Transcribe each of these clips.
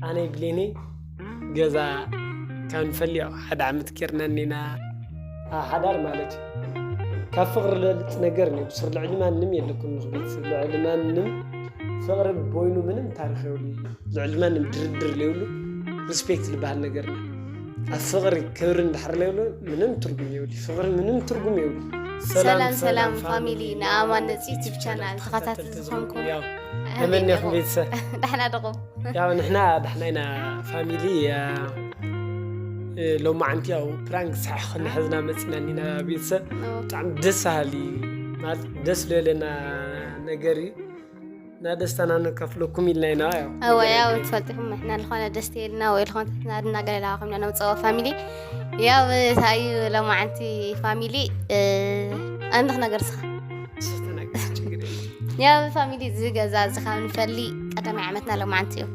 ኣነ ብሌኒ ገዛ ካብ ንፈሊ ያው ሓደ ዓመት ጌርና እኒና። ሓዳር ማለት እዩ ካብ ፍቕሪ ልበልፅ ነገር ነው። ብስር ልዕሊ ማንም የለኩም ንክቤት ልዕሊ ማንም ፍቕሪ ቦይኑ ምንም ታሪክ የብሉ። ልዕሊ ማንም ድርድር ለይብሉ ሪስፔክት ዝበሃል ነገር ነው። ኣብ ፍቕሪ ክብሪ እንድሕር ለይብሉ ምንም ትርጉም የብሉ። ፍቕሪ ምንም ትርጉም የብሉ። ሰላም ሰላም ፋሚሊ ንኣማን ነፂ ዩቲብ ቻናል ተኸታተልቲ ዝኾንኩም ከመኒኹም ቤተሰብ? ዳሕና ደኹም? ያው ንሕና ዳሕና ኢና ፋሚሊ። ሎማዓንቲ ያው ፕራንክ ሳሕ ክንሕዝና መፂና እኒና ቤተሰብ። ብጣዕሚ ደስ ሃሊ ማለት ደስ ለለና ነገር እዩ እና ደስታና ነካፍለኩም ኢልና ኢና። ያው እወ ያው ትፈልጥኩም ንሕና ዝኾነ ደስ የልና ወይ ዝኾነ ናድና ገለላ ኮይና ነውፀኦ ፋሚሊ ያው ታዩ ሎማዓንቲ ፋሚሊ ኣንድኽ ነገር ስኻ ተናገር ችግር የለም። ያው ፋሚሊ እዚ ገዛ እዚ ካብ ንፈሊ ቀዳማይ ዓመትና ሎማዓንቲ እዩ።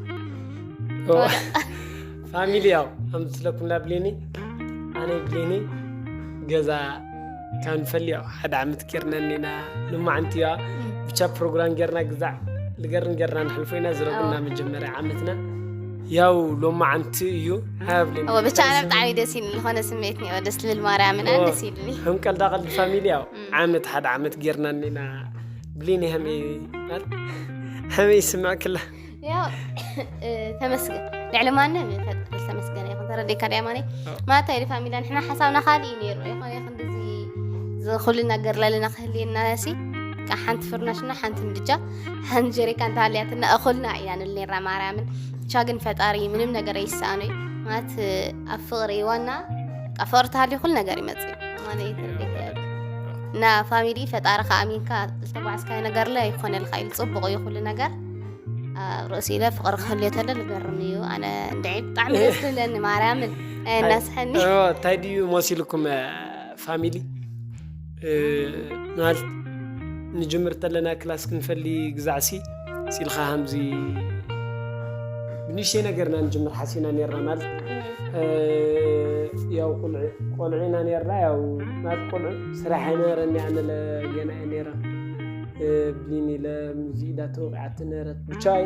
ፋሚሊ ያው ኣምስለኩም ና ብሌኒ ኣነ ብሌኒ ገዛ ካብ ንፈሊ ያው ሓደ ዓመት ጌርና እኒና። ልማዓንቲ ያ ብቻ ፕሮግራም ጌርና ግዛዕ ልገርን ጌርና ንሕልፎ ኢና ዝረብና መጀመርያ ዓመትና ያው ሎማዓንቲ እዩ። ሃብሌኒ ብቻ ኣነ ብጣዕሚ ደስ ይብል ዝኾነ ስምዒት ኒኦ ደስ ልብል ማርያምን ኣነ ደስ ይብልኒ። ከም ቀልዳ ቀልዲ ፋሚሊ ያው ዓመት ሓደ ዓመት ጌርና እኒና። ብሌኒ ሀመይ ሀመይ ይስምዕክላ? ያው ተመስገን ልዕሊ ማንም ፈጣሪ ተመስገን ይኹን። ተረዲካ ድያ ማነይ? ማለት ኣይዲ ፋሚላ ንሕና ሓሳብና ካልእ እዩ ነይሩ። ይኾነ ይኹን እዚ ዝኹሉ ነገር ለለና ክህልየና ሲ ሓንቲ ፍርናሽና ሓንቲ ምድጃ ሓንቲ ጀሪካን ተሃልያትና እኹልና ኢና ንብል ነርና ማርያምን። ብቻ ግን ፈጣሪ ምንም ነገር ኣይሰኣኖ እዩ። ማለት ኣብ ፍቕሪ ዋና ፍቕሪ ተሃልዩ ኩሉ ነገር ይመፅእ እዩ። ማነይ ተረዲካ እና ፋሚሊ ፈጣሪ ከኣሚንካ ዝተጓዓዝካዮ ነገር ለ ይኾነልካ እዩ። ፅቡቕ እዩ ኩሉ ነገር ኣብ ርእሲ ኢለ ፍቕሪ ክህልዮ ተለ ልገርም እዩ። ኣነ እንድዒ ብጣዕሚ ደስ ትብለኒ ማርያምን ኣየናስሐኒ። እንታይ ድዩ መሲልኩም ፋሚሊ? ማለት ንጅምር ተለና ክላስ ክንፈሊ ግዛዕሲ ሲልካ ከምዚ ብንሽተይ ነገርና ንጅምር ሓሲና ነርና ማለት ያው ቆልዑ ኢና ነርና ያው ማለት ቆልዑ ስራሕ ኣይነበረኒ ኣነለ ገና እየ ነረ ብሊኒ ለሙዚዳ ተወቂዓት ነረት ብቻይ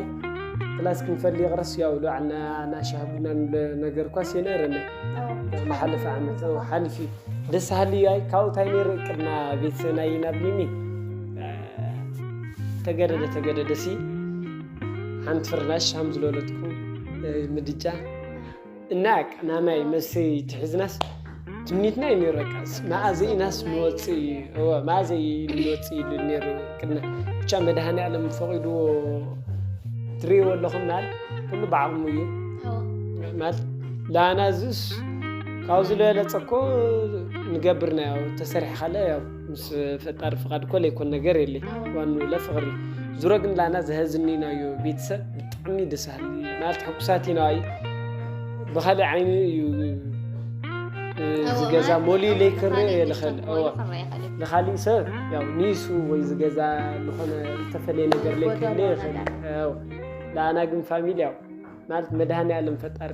ክላስ ክንፈሊ ይቕረስ ያው ሉዓልና ናሻ ቡና ነገር ኳስ የነረኒ ዝሓለፈ ዓመት ሓልፊ ደስ ሃሊ ኣይ ካብኡ እንታይ ነይሩ ቅድና ቤተሰብና ኢና ብሊኒ ተገደደ ተገደደ ሲ ሓንቲ ፍርናሽ ሃም ዝለለትኩ ምድጃ እና ናማይ መሰይ ትሕዝናስ ትምኒትና እዩ ነይሩ በቃ መኣዘ ኢናስ ንወፅእ እዩ እወ መኣዘ ንወፅእ ኢሉ ነይሩ ቅድና ብቻ መድሃኒ ዓለም ፈቂድዎ ትርእይዎ ኣለኹም ናል ኩሉ ብዓቕሙ እዩ ማለት ላና እዚስ ካብዚ ዝበለፀ እኮ ንገብርና ያው ተሰሪሕካለ ያው ምስ ፈጣሪ ፍቃድ እኮ ለይኮን ነገር የለ ዋኑ ለፍቅሪ ዙሮ ግን ላና ዘህዝኒናዮ ቤተሰብ ብጣዕሚ ደስ ሃሊ ማለት ሕኩሳት ኢና እዩ ብካሊእ ዓይኒ እዩ ዝገዛ ሞሊ ለይክር የልኸል ንካሊእ ሰብ ያው ኒሱ ወይ ዝገዛ ዝኾነ ዝተፈለየ ነገር ለይክል ይኽእል ላና ግን ፋሚሊ ያው ማለት መድሃኒ ኣለም ፈጣሪ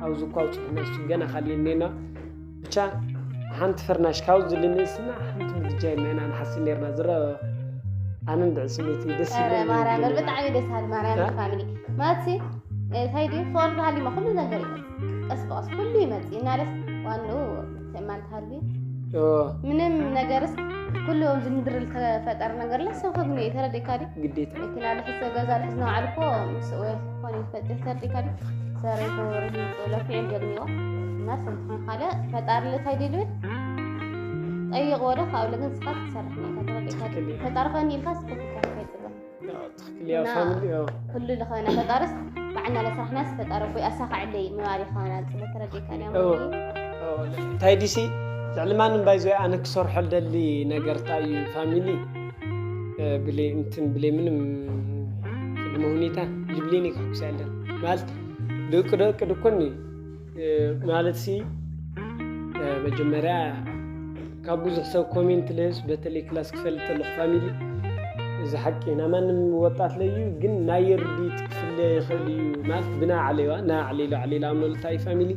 ኣብዚ እኳ ውፅሕና እሱ ገና ካሊእ እኔና ብቻ ሓንቲ ፍርናሽ ካብ ዝልንስና ሓንቲ ምድጃ የመና ንሓሲ ነርና ዝረ ኣነ እንድዕ ስሜት ደስ ማርያም ብጣዕሚ ደስ ሃሊ ማርያም ፋሚሊ ማለት እንታይ ድዩ ፍቅሪ ሃሊማ ኩሉ ነገር ይመፅእ ቀስ ብቀስ ኩሉ ይመፅእ እናለስ ዋንኡ ተማን ተሃልዩ ምንም ነገርስ ኩሉ ኣብዚ ምድሪ ዝተፈጠረ ነገር ለ ሰብ ከግንዮ ተረዲእካ ድዩ ግዴታ መኪና ልሕዝ ገዛ ልሕዝ ንባዕሉ እኮ ምስ ወይ ክኾን ይፈጥር ተረዲእካ ድዩ ሰረይቶ ወርዲ ለፊዑ ገልሚዎ እና ሰብ ዝኾን ካልእ ፈጣሪ ለታይ ድልብል ጠይቅ ወደ ካብኡ ግን ስኻ ትሰርሕ ኔታ ተረዲእካ ድዩ ፈጣሪ ከኒ ኢልካ ስኮትካ ይፈጥር ትኽክል እያ ፋሚሊ እያ ኩሉ ዝኾነ ፈጣርስ ባዕልና ለስራሕናስ ፈጣሪ ኣቦይ ኣሳኻዕለይ ምባል ይኾና ፅለ ተረዲእካ ድያ ማለት እዩ እንታይ ዲሲ ልዕሊ ማንም ባይዞ ኣነ ክሰርሖ ደሊ ነገር እንታይ እዩ ፋሚሊ ብሌ እንትን ብሌ ምንም ቅድመ ሁኔታ ልብሌን ይከኩስ ያለን ማለት ደቂ ደቂ ድኮኒ ማለት ሲ መጀመርያ ካብ ብዙሕ ሰብ ኮሜንት ለስ በተለይ ክላስ ክፈልጥ ኣለኩ ፋሚሊ እዚ ሓቂ ናይ ማንም ወጣት ለዩ ግን ናይ የርዲት ክፍለ ይኽእል እዩ ማለት ብና ዓሌዋ ና ዓሌሎ ዓሌላ መሉታ እዩ ፋሚሊ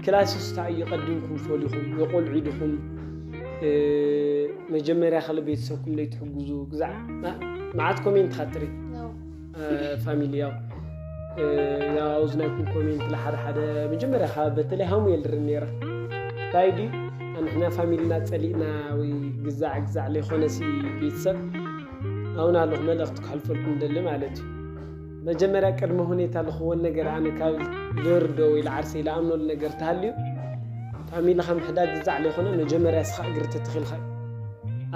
ክላስ ውስታ እዩ ቀዲምኩም ፈሊኹም የቆልዑ ድኹም መጀመርያ ከለ ቤተሰብኩም ለይትሕግዙ ግዛዕ መዓት ኮሜንት ካትሪ ፋሚሊ ያው ያው ኣብዚ ናይኩም ኮሜንት ለሓደ ሓደ መጀመርያ ካብ በተለይ ሃሙ የልርን ነይረ። እንታይ ድዩ፣ ንሕና ፋሚልና ጸሊእና ወይ ግዛዕ ግዛዕ ለይኮነ ሲ ቤተሰብ፣ ኣሁን ኣለኹ መልእኽቲ ክሕልፈልኩም ደሊ ማለት እዩ። መጀመርያ ቅድመ ሁኔታ ልኽወን ነገር ኣነ ካብ ልርዶ ወይ ለዓርሰይ ለኣምኖሉ ነገር ተሃልዩ፣ ፋሚሊ ከም ሕዳ ግዛዕ ለይኮነ መጀመርያ ስኻ እግሪ ተተኺልካ።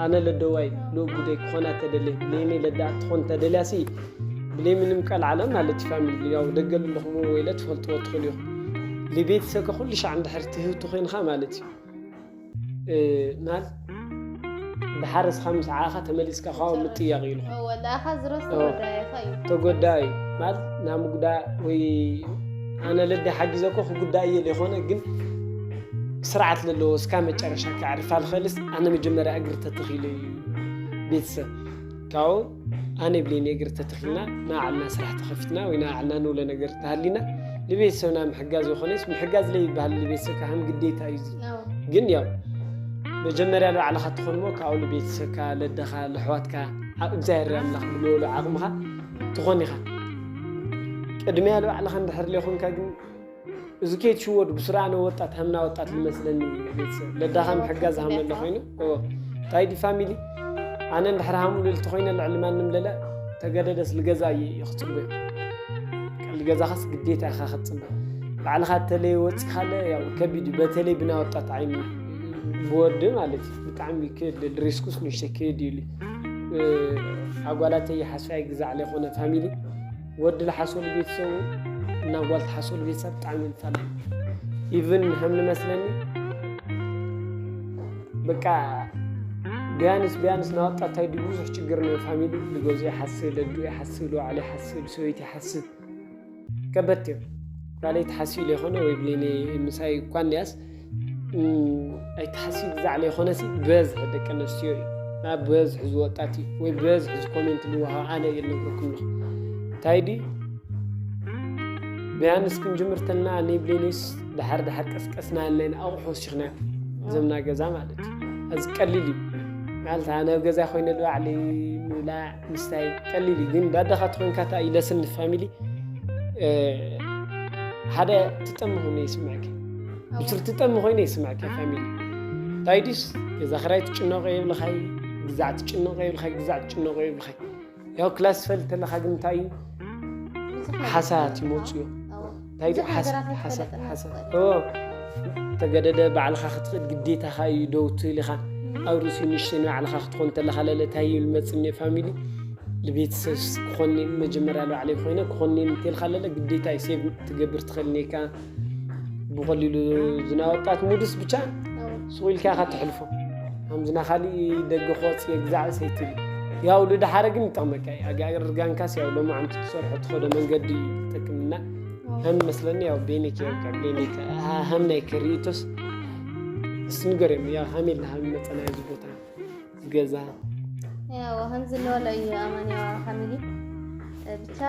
ኣነ ለደዋይ ልኡጉደይ ክኾና ተደልየ ብሌኒ ለዳ ትኾን ተደልያ ሲ ብሌ ምንም ቀልዓለም ማለት እዩ። ፋሚሊ ያው ደገ ለለኹም ወይ ለትፈልጥዎ ትኽእሉ ኢኹም። ልቤተሰብካ ኩሉ ሻዕ እንድሕር ትህብቲ ኮይንካ ማለት እዩ። እ፣ ማል ድሓር እስኻ ምስ ዓኻ ተመሊስካ ካው ምጥያቕ ኢሉ ወላኻ ዝረስ ተጎዳይ እዩ። ተጎዳይ ማለት ናብ ምጉዳእ ወይ ኣነ ለደ ሓጊዘኮ ክጉዳእ እየ ለይኮነ ግን ስርዓት ለለዎ እስካ መጨረሻ ከዕርፋ ልኸልስ ኣነ መጀመርያ እግሪ ተተኺለ እዩ። ቤተሰብ ካብኡ ኣነ ብሌኒ እግሪ ተተኺልና ንባዕልና ስራሕ ተኸፊትና ወይ ንባዕልና ንብሎ ነገር ተሃሊና ንቤተሰብና ምሕጋዝ ይኾነስ ምሕጋዝ ለይበሃል ንቤተሰብካ ከም ግዴታ እዩ። እዚ ግን ያው መጀመርያ ንባዕልኻ ትኾንሞ ካብኡ ንቤተሰብካ ለደኻ ለሕዋትካ እግዚኣብሔር ኣምላኽ ብልበሎ ዓቕምኻ ትኾን ኢኻ። ቅድሚያ ንባዕልኻ እንድሕር ለይኮንካ ግን እዚ ከይትሽወዱ ብስራነ ወጣት ሃምና ወጣት ልመስለኒ። ቤተሰብ ለዳኻ ምሕጋዝ ሃም ለለ ኮይኑ እንታይ ዲ ፋሚሊ ኣነ እንድሕር ሃሙ ልልቲ ኮይነ ልዕሊ ማንም ለለ ተገደደስ ልገዛ እየ ክፅበዮ። ልገዛኻስ ግዴታ ኢኻ ክትፅበ። ባዕልኻ ተለይ ወፂኻለ ያው ከቢድ እዩ። በተለይ ብና ወጣት ዓይኒ ብወዲ ማለት እዩ ብጣዕሚ ክልል ሪስኩስ ንሽተ ክድ ይሉ ኣጓላተይ ሓስፋይ ግዛዕ ለይኮነ ፋሚሊ ወዲ ልሓሰሉ ቤተሰቡ እና ጓል ትሓሰሉ ቤተሰብ ብጣዕሚ ይፈላለ። ኢቭን ከም ንመስለኒ በቃ ቢያንስ ቢያንስ ናወጣት ታይ ድዩ ብዙሕ ችግር ነው። ፋሚሊ ልገዙ ይሓስብ፣ ለዱ ይሓስብ፣ ልባዕሉ ይሓስብ፣ ሰበይቲ ይሓስብ። ከበድቲ እዮም። ጓለይ ተሓስዩ ለይኮነ ወይ ብሌኒ ምሳይ እኳ እንዲያስ ኣይተሓስዩ ግዛዕ ለይኮነሲ ብበዝሒ ደቂ ኣንስትዮ እዩ። ናብ ብበዝሒ ዝወጣት እዩ ወይ ብበዝሒ ዝኮሜንት ልውሃ ኣነ እየ ልነግረኩም ኣለኹ። እንታይ ድዩ ቢያንስ ክንጅምር ተልና ንብሌኒስ ድሓር ድሓር ቀስቀስና ኣለና ኣቑሑ ወሲኽና ዘምና ገዛ ማለት እዩ። እዚ ቀሊል እዩ ማለት ኣነ ኣብ ገዛ ኮይነ ልባዕሊ ምብላዕ ምስታይ ቀሊል እዩ። ግን ዳዳኻ ትኾንካ ታ ኢለስን ፋሚሊ ሓደ ትጠሚ ኮይኑ ይስምዐካ። ብስር ትጠሚ ኮይኑ ይስምዐካ ፋሚሊ። እንታይ ድዩስ ገዛ ክራይ ትጭነቆ የብልኻይ፣ ግዛዕ ትጭነቆ የብልኻይ፣ ግዛዕ ትጭነቆ የብልኻይ። ያው ክላስ ፈልጥ ተለኻ ግን እንታይ እዩ ሓሳት ይመፁ እዮም። እንታይ ድዩ ሓሳት ሓሳት ሓሳት ተገደደ ባዕልኻ ክትኽእል ግዴታኻ እዩ። ደው ትብል ኢኻ ኣብ ርእሲ ንሽተይ ንባዕልኻ ክትኾን ተለኻ ለለ እንታይ እዩ ልመፅኒ ፋሚሊ ልቤተሰብስ ክኾኒ መጀመርያ ንባዕለይ ኮይነ ክኾኒ እንተልካ ለለ ግዴታ እዩ ሴቭ ትገብር ትኽእል ኔካ። ብቐሊሉ ዝናወጣት ሙድስ ብቻ ስቑ ኢልካ ኢኻ ትሕልፎ። ከምዚ ናኻሊእ ደገ ክወፅ የግዛዕ ሰይትል ያው ልድሓረ ግን ይጠቕመካ እዩ። ኣጋርጋንካስ ያው ሎማዓንቲ ትሰርሖ ትኸዶ መንገዲ እዩ ትጠቅምና ከም መስለኒ ያው ቤኔክ ያው ካብ ቤኔክ ሃም ናይ ከርእቶስ እስንገር እዮም ያው ሃሜልና ሃም መፀና እዚ ቦታ ገዛ ያው ከምዚ ለወሎ እዩ ኣማንያ ፋሚሊ ብቻ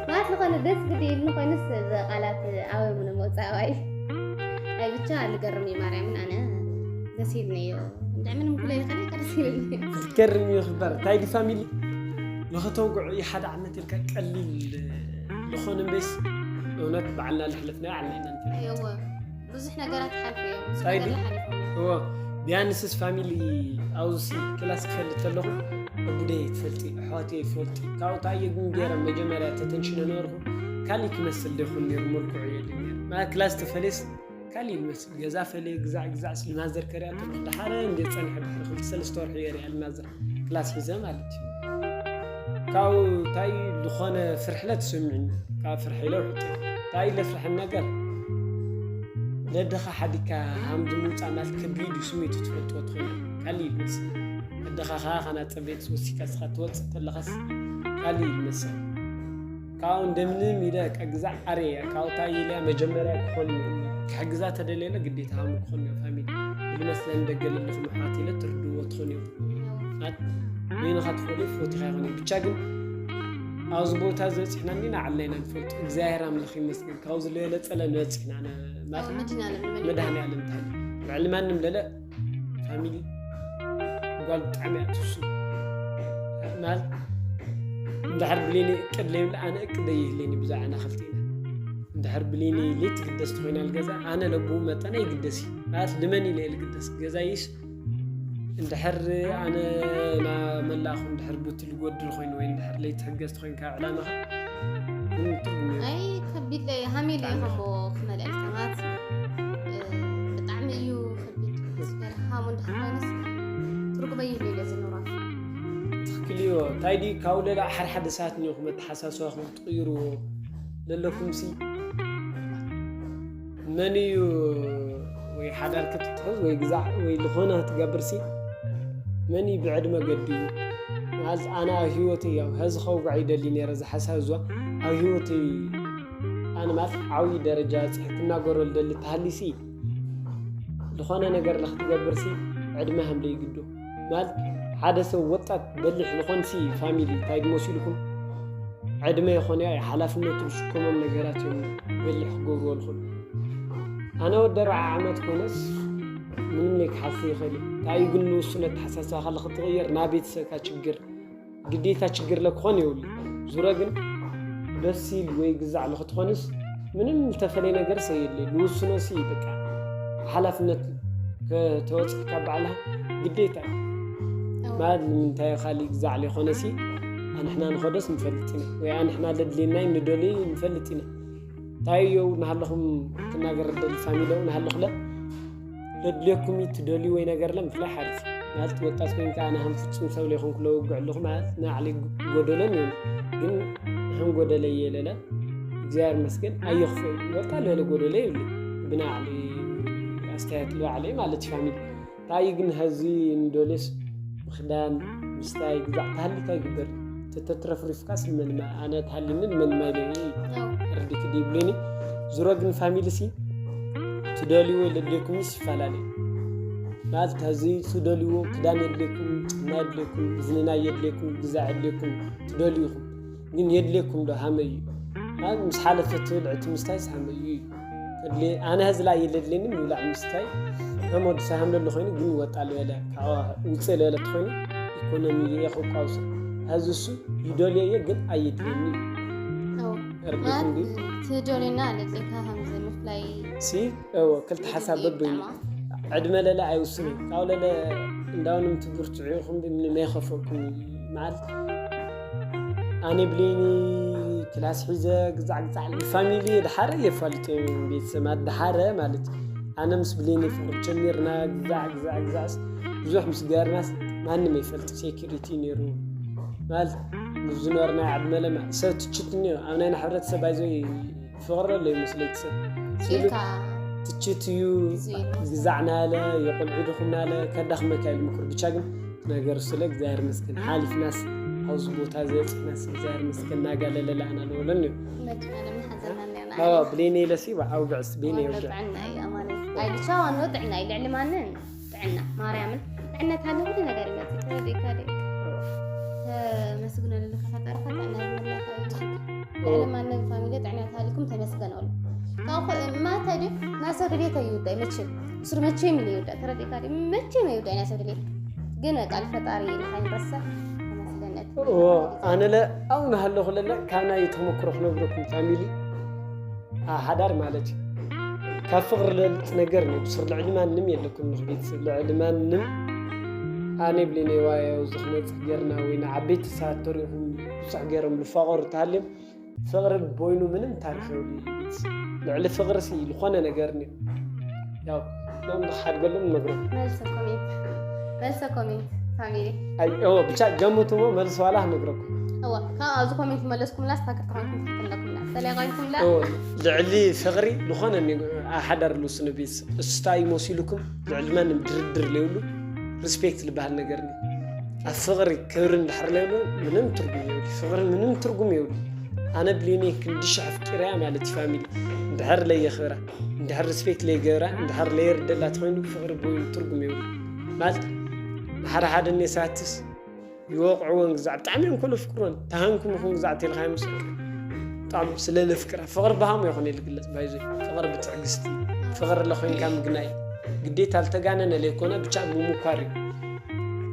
ማለት ዝኾነ ደስ ግዲ ኢልኒ ኮይኑስ ብቃላት ኣበ ምነ መውፃእ ኣባይ ናይ ብቻ ልገርም እዩ ማርያምን ኣነ ደስ ኢልኒ እዩ እንድዕ ምንም ጉለ ይኸነ ደስ ኢልኒ እዩ ዝገርም እዩ ክበር እንታይ ዲ ፋሚሊ ንኸተውግዑ እዩ ሓደ ዓመት ኢልካ ቀሊል ዝኾነ እምበይስ እውነት በዓልና ልሕለፍና ዓልና ኢና እወ ብዙሕ ነገራት ሓልፉ እዮም ብዙሕ ታይ ነገር ድዩ? ሓሊፎም እዮም እዎ ቢያንስስ ፋሚሊ ኣብዚ ክላስ ክፈልጥ ከለኹ ኣቡደይ ትፈልጢ ኣሕዋተይ ይፈልጢ ካብኡ ታየ ግን ገይረ መጀመርያ ተተንሽነ ነበርኩ ካሊእ ክመስል ዶ ይኹን ነይሩ መልክዑ የድልየ ማለት ክላስ ተፈለየስ ካሊእ ይመስል ገዛ ፈለየ ግዛዕ ግዛዕ ስልማዘር ከሪኣ ከለኹ ደሓረ እንደ ፀንሐ ድሕሪ ክልተ ሰለስተ ወርሒ የሪኣ ልማዘር ክላስ ሒዘ ማለት እዩ ካብኡ እንታይ ዝኾነ ፍርሕለ ትስምዕኒ ካብ ፍርሒ ኢለ ውሕጠ እንታይ ኢለ ፍርሕን ነገር ለደኻ ሓዲካ ሃምዚ ምውፃእ ማለት ከቢድ እዩ ስሜቱ ትፈልጥዎ ትኽእል ካልእ እዩ ዝመስል ለደኻ ከዓ ካና ፀቤት ወሲካ ስኻ ትወፅእ ተለኻስ ካልእ እዩ ዝመስል ካብኡ እንደምንም ኢለ ከግዛዕ ኣረ እያ ካብኡ እንታይ ኢለ መጀመርያ ክኾን ክሕግዛ ተደለየለ ግዴታ ሃሙ ክኾን እዩ ፋሚሊ ብመስለን ደገ ለለኹም ኣሕዋት ኢለ ትርድዎ ትኾን እዩ በይንኻ ትፈልዩ ፎቲኻ ይኾን እዩ ብቻ ግን ኣብዚ ቦታ ዝበፂሕና እንዲና ዓለና ንፈልጡ እግዚኣብሔር ኣምላኽ ይመስገን ካብዚ ለበለፀለ ንበፂሕና መድሃኒ ኣለም ታሊ ልዕሊ ማንም ለለ ፋሚሊ ጓል ብጣዕሚ እያ ትሱ ማለት እንድሕር ብሌኒ እቅድ ለይብላ ኣነ እቅደ ይህለኒ ብዛዕና ክልቲና። እንድሕር ብሌኒ ለይትግደስ ትኾይና ልገዛ ኣነ ለብኡ መጠን ኣይግደስ እዩ ማለት ልመን ኢለ ልግደስ ገዛይስ እንድሕር ኣነ መላእኹ እንድሕር ቡቲ ልጎድል ኮይኑ ወይ እንድሕር ለይትሕገዝ ትኾይንካ ዕላማኻ ኣይ ከቢድ ለይ ሃሚለ ከምቦ ክመልአልካ ማለት ብጣዕሚ እዩ ከቢድ ስበር ሃሙ እንድሕር ኮይነስ ትርጉመ ይህሉ ኢለ ዝኖራ ትኽክል እዩ። እንታይ ድዩ ካብ ለላ ሓደ ሓደ ሰዓት እኒኹም ኣተሓሳስባኹም ትቕይርዎ ለለኩም ሲ መን እዩ ወይ ሓዳር ክትትሕዝ ወይ ግዛዕ ወይ ዝኾነ ክትገብር ሲ መን እዩ ብዕድመ ገዲቡ ማለት ኣነ ኣብ ህይወተይ ያው ሀዚ ከውግዕ ይደሊ ነረ እዚ ሓሳብ እዛ ኣብ ህይወተይ ኣነ ማለት ዓብዪ ደረጃ ፅሕ ክናገሮ ልደሊ ተሃሊ ሲ ዝኾነ ነገር ንክትገብር ሲ ዕድመ ሃምለ ይግዶ ማለት ሓደ ሰብ ወጣት በሊሕ ዝኾን ሲ ፋሚሊ እንታይ ድመሲልኩም ዕድመ ይኾነ ሓላፍነቱ ዝሽከሞም ነገራት እዮም በሊሕ ክገብርዎ ልኽእሉ ኣነ ወዲ ኣርብዓ ዓመት ኮይነስ ምንም ለይ ክሓሲ ይኽእል እዩ እንታይ ግን ንውሱነት ተሓሳስባካ ክትቕየር ናብ ቤተሰብካ ችግር ግዴታ ችግር ለክኾን የብሉ ዙረ ግን በሲል ወይ ግዛዕ ለክትኾንስ ምንም ዝተፈለየ ነገር ሰየለ ንውስኖ ሲ በቃ ሓላፍነት ከተወፅካ በዓልካ ግዴታ ማለት ንምንታይ ካሊእ ግዛዕ ለይኮነ ሲ ኣንሕና ንኸደስ ንፈልጥ ኢና ወይ ኣንሕና ለድልየናይ ንደልይ ንፈልጥ ኢና እንታይ እየው ናሃለኹም ክናገር ደሊ ፋሚሊ ናሃለኹለ ለድልየኩም እዩ ትደልዩ ወይ ነገር ለ ምፍላይ ሓሪፍ ማለት ወጣት ኮይንካ ኣነ ከም ፍጹም ሰብ ለይኮንኩ ለውግዕ ኣለኹ ማለት ንዓለይ ጎደለን እዩ ግን ከም ጎደለ እየ ለለ እግዚኣብሔር መስገን ኣየኽፍእ ወጣ ለለ ጎደለ ይብሉ ብናዕሊ ኣስተያየት ልባዕለይ ማለት እዩ ፋሚሊ እንታይ ግን ሀዚ ንዶሌስ ምኽዳን ምስታይ ግዛዕ ተሃሊካ ይግበር ተተትረፍሪፍካስ ንመንማ ኣነ ተሃሊኒ ንመንማ ኢለ ረዲክ ዲብሉኒ ዙሮ ግን ፋሚሊ ሲ ትደልዩ ለድሌኩም ይፈላለዩ ማለት ሀዚ ትደልዩ ክዳን የድሌኩም ና የድሌኩም ዝንና የድሌኩም ግዛዕ የድሌኩም ትደልዩኹም ግን የድሌኩም ዶ ሃመዩ ማለት ምስ ሓለፈ ትብል ዕቲ ምስታይስ ሃመዩ እዩ ኣነ ህዝላ የለድሌኒ ምብላዕ ምስታይ ከም ወዲ ሰብ ሃምለሉ ኮይኑ ግን ወጣ ልበለ ውፅእ ልበለ ትኾይኑ ኢኮኖሚ የኽቋውሱ ሀዚ እሱ ይደልዮ እየ ግን ኣየድልየኒ እዩ ርግፍ እንዲ ትደልዮና ኣለካ ከምዚ ምፍላይ ሲ ክልተ ሓሳብ በበይኑ ዕድመ ለለ ኣይውስኑ ካብ ለለ እንዳውንም ትብርትዑ ኢኹም ብምንም ኣይኸፈኩም ማለት ኣነ ብሌኒ ክላስ ሒዘ ግዛዕ ግዛዕ ፋሚሊ ድሓረ የፋልጥ ቤተሰብ ድሓረ ማለት ኣነ ምስ ብሌኒ ፍቅሪ ጀሚርና ግዛዕ ግዛዕ ግዛዕስ ብዙሕ ምስ ገርናስ ማንም ይፈልጥ ሴኪሪቲ ነይሩ ማለት ዝኖርና ዕድመ ለማ ሰብ ትችት እኒኦ ኣብ ናይ ሕብረተሰብ ኣይዞ ፍቕሪ ኣሎ ይመስለይ ሰብ ኢልካ ትችት እዩ ግዛዕና ለ የቆልዑ ድኹምና ለ ከዳኽመካ ይልምክሩ ብቻ ግን ነገር ስለ እግዚኣብሔር መስገን ሓሊፍናስ ኣብዚ ቦታ ዝበፅሕናስ እግዚኣብሔር መስገን እናጋለለላ ኣና ንበለን እዩ መኪና ለምን ሓዘና ነና ብሌነ ኢለሲ ኣውግዕስ ቤነ የውግዕ ጥዕና እዩ ኣማነ ኣይ ብቻ ዋንኡ ጥዕና እዩ ልዕሊ ማንን ጥዕና ማርያምን ጥዕነት ሃለ ሁሉ ነገር ይመፅእ ተረዲእካ ደ መስግነሉ ከፈጠርካ ጥዕና ይመለካ እዩ ልዕሊ ማንም ፋሚሊ ጥዕና ተሃሊኩም ተመስገን በሉ ማታ ድ ናሰብ ድሌት ኣይውዳይ መቼም ስሩ መቼም ኢለ ይውዳእ ተረዲእካ ድ መቼም ኣይውዳይ ናሰብ ድሌት ግን በቃ ፈጣሪ ኢልካ ይረስዕ ተመስገነት ኣነለ ኣው ናሃለኹ ለለ ካብ ናይ ተመክሮ ክነግረኩም ፋሚሊ ሓዳር ማለት እዩ ካብ ፍቅሪ ለልፅ ነገር ነው ስር ልዕሊ ማንም የለኩም ንክቤተሰብ ልዕሊ ማንም ኣነ ብሌነይ ዋያው ዝክመፅእ ገርና ወይ ንዓበይቲ ሰባት ተሪኹም ብዙሕ ገይሮም ዝፋቀሩ ተሃልዮም ፍቅሪ ቦይኑ ምንም ታሪክ የብሉ ልዕሊ ፍቅሪ ሲ ዝኾነ ነገር ኒ ያው ሎም ንሓድገሎም ነግሮ መልሰ ኮሜንት መልሰ ኮሜንት ፋሚሊ ብቻ ገምትዎ መልስ ዋላ ክነግረኩም እዋ ካብ ኣብዚ ኮሜንት መለስኩምላ ስታክር ተኾንኩም ትክክለኩምላ ተለያቃይኩምላ ልዕሊ ፍቅሪ ዝኾነ ሓዳር ልውስነ ቤት እስታ ይመሲሉኩም ልዕሊ ማንም ድርድር ለይብሉ ሪስፔክት ዝበሃል ነገር ኣብ ፍቅሪ ክብሪ እንድሕር ለይብሉ ምንም ትርጉም የብሉ ፍቅሪ ምንም ትርጉም የብሉ ኣነ ብሌኒ ክንዲ ሽሕ ኣፍቂረያ ማለት እዩ ፋሚሊ እንድሕር ለየኽብራ እንድሕር ሪስፔክት ለይገብራ እንድሕር ለየርደላ ተኮይኑ ፍቅሪ ብወይኑ ትርጉም የብሉ ማለት ሓደ ሓደ ኔሳትስ ይወቕዕወን ግዛዕ ብጣዕሚ እዮም ኮሎ ፍቅሮን ተሃንኩም ይኹን ግዛዕ ተልካ ይምስ ብጣዕሚ ስለ ለፍቅራ ፍቅሪ ብሃሙ ይኹን ይልግለጽ ባይዞ ፍቅሪ ብትዕግስቲ ፍቅሪ ለኮይንካ ምግናይ ግዴታ ልተጋነነ ለይኮነ ብቻ ምምኳር እዩ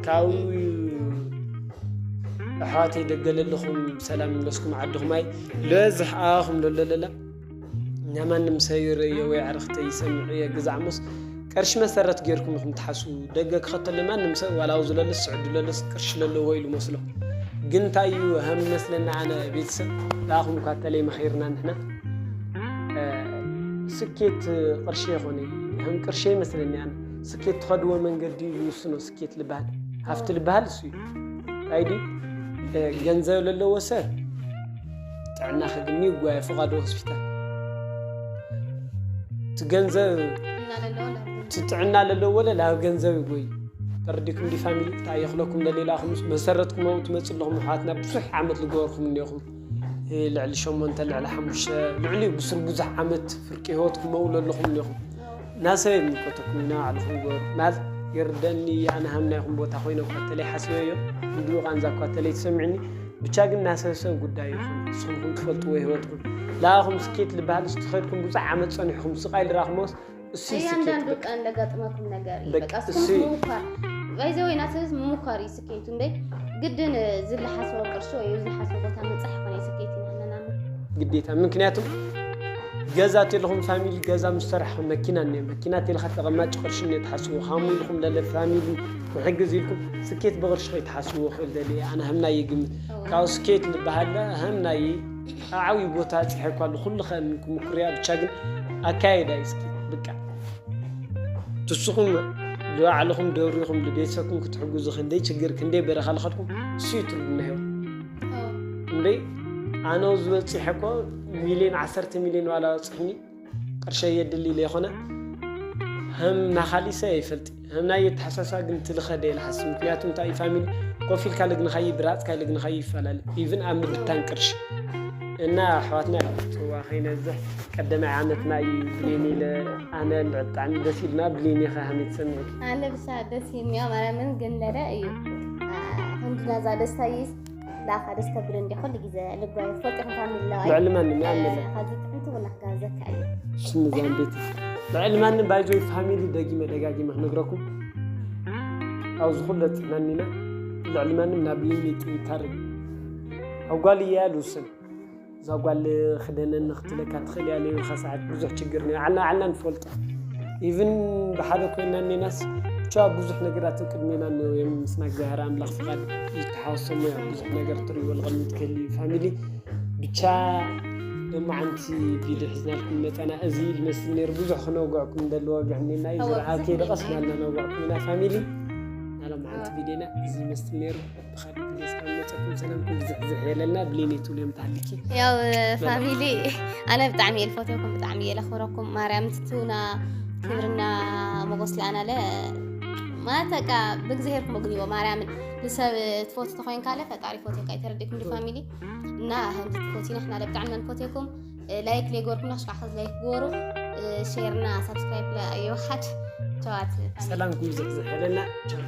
ካብኡ ኣሕዋተይ ደገ ለለኹም ሰላም ይብለስኩም ዓድኹም ኣይ ለዝሕ ኣኹም ለለለላ እና ማንም ሰብ ይርእዮ ወይ ኣዕርኽተይ ይሰምዕ እየ ግዛዕ ሞስ ቅርሺ መሰረት ጌርኩም ኢኹም ትሓስቡ። ደገ ክኸተል ማንም ሰብ ዋላ ኣብዚ ለለስ ስዕዱ ለለስ ቅርሺ ለለዎ ኢሉ መስሎ። ግን እንታይ እዩ ሃም መስለና ኣነ ቤተሰብ ላኹም እኳ ተለይ መኺርና ንሕና ስኬት ቅርሺ ይኾነ ሃም ቅርሺ ይመስለኒ ኣነ ስኬት ትኸድዎ መንገዲ ይውስኖ ስኬት ልበሃል ሃፍቲ ልበሃል እሱ እዩ ኣይዲ ገንዘብ ለለዎ ሰብ ጥዕና ከግኒ ይጓየ ፍቓዶ ሆስፒታል እቲ ገንዘብ እቲ ጥዕና ለለዎ ለ ላብ ገንዘብ ይጎይ ተረዲኩም ዲ ፋሚሊ እንታይ የኽለኩም ለሌላኹም መሰረትኩም ኣብኡ ትመፅእ ኣለኹም ኣሕዋትና ብዙሕ ዓመት ዝገበርኩም እኒኹም ልዕሊ ሸሞንተ ልዕሊ ሓሙሽተ ልዕሊ ብስር ብዙሕ ዓመት ፍርቂ ህይወትኩም ኣብኡ ለለኹም እኒኹም ናሰብ ይምልከተኩም ኢና ባዕልኹም ግበሩ ማለት ይርደኒ ኣነ ሃምናይኹም ቦታ ኮይነ እኳ ተለይ ሓስበዮ እንድኡ ቃንዛ እኳ ተለይ ትሰምዕኒ ብቻ ግን ናሰብ ሰብ ጉዳይ ይኹን ንስኹም ትፈልጥዎ ህይወትኩም ላኹም ስኬት ዝበሃል ዝትኸድኩም ብዙሕ ዓመት ፀኒሕኩም ስቃይ ልራኽሞስ እሱ ስኬት እያንዳንዱ ቀን ለጋጥመኩም ነገር እዩ በቃ እስኩም ምሙኳር ባይዘ ወይ ናሰብስ ምሙኳር እዩ ስኬቱ እንበይ ግድን ዝለሓስቦ ቅርሺ ወይ ዝለሓስቦ ቦታ ምብፃሕ ይኮነ ስኬት ይንሕነና ግዴታ ምክንያቱም ገዛ ቴልኹም ፋሚሊ ገዛ ምስ ሰራሕኹም መኪና እኒኦ መኪና ቴልካ ተቐማጭ ቅርሺ እኒኦ ትሓስቡ ካሙ ኢልኩም ለለ ፋሚሊ ክሕግዝ ኢልኩም ስኬት ብቕርሺ ከይትሓስብዎ ክእል ደሊ ኣነ ህምና ይግምት ካብ ስኬት ዝበሃል ህምናይ ኣብ ዓብዪ ቦታ ፅሐ እኳ ኩሉ ከ ክምኩርያ ብቻ ግን ኣካየዳ እዩ ስኬት ብቃ ትስኹም ዝባዕልኹም ደብሪኹም ንቤተሰብኩም ክትሕግዙ ክንደይ ችግር ክንደይ በረኻ ልኸድኩም እሱ እዩ ትርጉም ናይ ህይወት እምበይ ኣነ ዝበፂሐ እኮ ሚሊዮን ዓሰርተ ሚሊዮን ዋላ በፅሕኒ ቅርሸይ የድሊ ኢለ ይኮነ ከም ናኻሊሰ ይፈልጥ ከም ናይ የተሓሳሳ ግን ትልኸደ ኢለ ሓስብ ምክንያቱ እንታይ እዩ ፋሚሊ ኮፍ ኢልካ ልግንኻይ ብራፅካ ልግንኻይ ይፈላለ ኢቭን ኣብ ምብታን ቅርሺ እና ኣሕዋትና ጽዋ ከይነዝሕ ቀደማይ ዓመትና እዩ ብሌን ኢለ ኣነ ብጣዕሚ ደስ ኢልና ብሌን ኢኻ ከመይ ትሰምዕኪ ኣነ ብሳ ደስ ኢልኒዮ ማርያምን ግን ለለ እዩ ክንድናዛ ደስታ ይስ ላኻ ደስ ተብል እንዲ ኩሉ ግዜ ልጓይ ትፈልጢ ኢኹም ፋሚሊ ለዋይ ልዕሊ ማንም ይኣምነለ ካብዚ ጥዕንቲ ኩላ ክጋብዘካ እዩ ሽምዛን ቤት ልዕሊ ማንም ባይዞይ ፋሚሊ ደጊመ ደጋጊመ ክነግረኩም ኣብዚ ኩለ ፅናኒና ልዕሊ ማንም ናብ ልኒ ጥንካረ ኣብ ጓል እያ ልውስን እዛ ጓል ክደነኒ ክትለካ ትኽእል እያ ለይብልካ ሰዓት ብዙሕ ችግር ነ ዓልና ዓልና ንፈልጦ ኢቭን ብሓደ ኮይና እኔናስ ብቻ ብዙሕ ነገራት ቅድሜና እዮም ምስና እግዚኣብሔር ኣምላኽ ፍቓድ ይተሓወሶም እያ ብዙሕ ነገር ትርእይዎ ልቐልሚ ትክእል እዩ ፋሚሊ ብቻ ሎማዓንቲ ቪድዮ ሒዝናልኩም መፀና እዚ ይመስል ነይሩ ብዙሕ ክነውግዕኩም እንደለዎ ግዕኔና እዩ ዝረኣብ ከይደ ቀስ ናልና ነውግዕኩም ኢና ፋሚሊ ናሎማዓንቲ ቪድዮና እዚ ይመስል ነይሩ ብኻሊእ ቪድዮ እስካብ ንመፀኩም ሰላምኩም ብዝሕዝሕ የለና ብሌን ትብሉ እዮም ተሃሊኪ ያው ፋሚሊ ኣነ ብጣዕሚ እየ ልፈትወኩም ብጣዕሚ እየ ለኽብረኩም ማርያም ትትውና ክብርና ሞጎስ ለኣናለ ማለት በቃ ብእግዚኣብሔር ክመግንዎ ማርያምን ንሰብ ትፈቱ ተኮይንካለ ፈጣሪ ፈትካ ይተረዲኩም ፋሚሊ እና ከምዚ ትፈቲና ሕና ለብጣዕሚ መንፈትኩም ላይክ ለይገርኩና ሽካዕ ላይክ ገሩ ሼርና ሳብስክራይብ ለየውሓድ ቸዋት ሰላምኩም ዝሕዝሕ የለና ቻው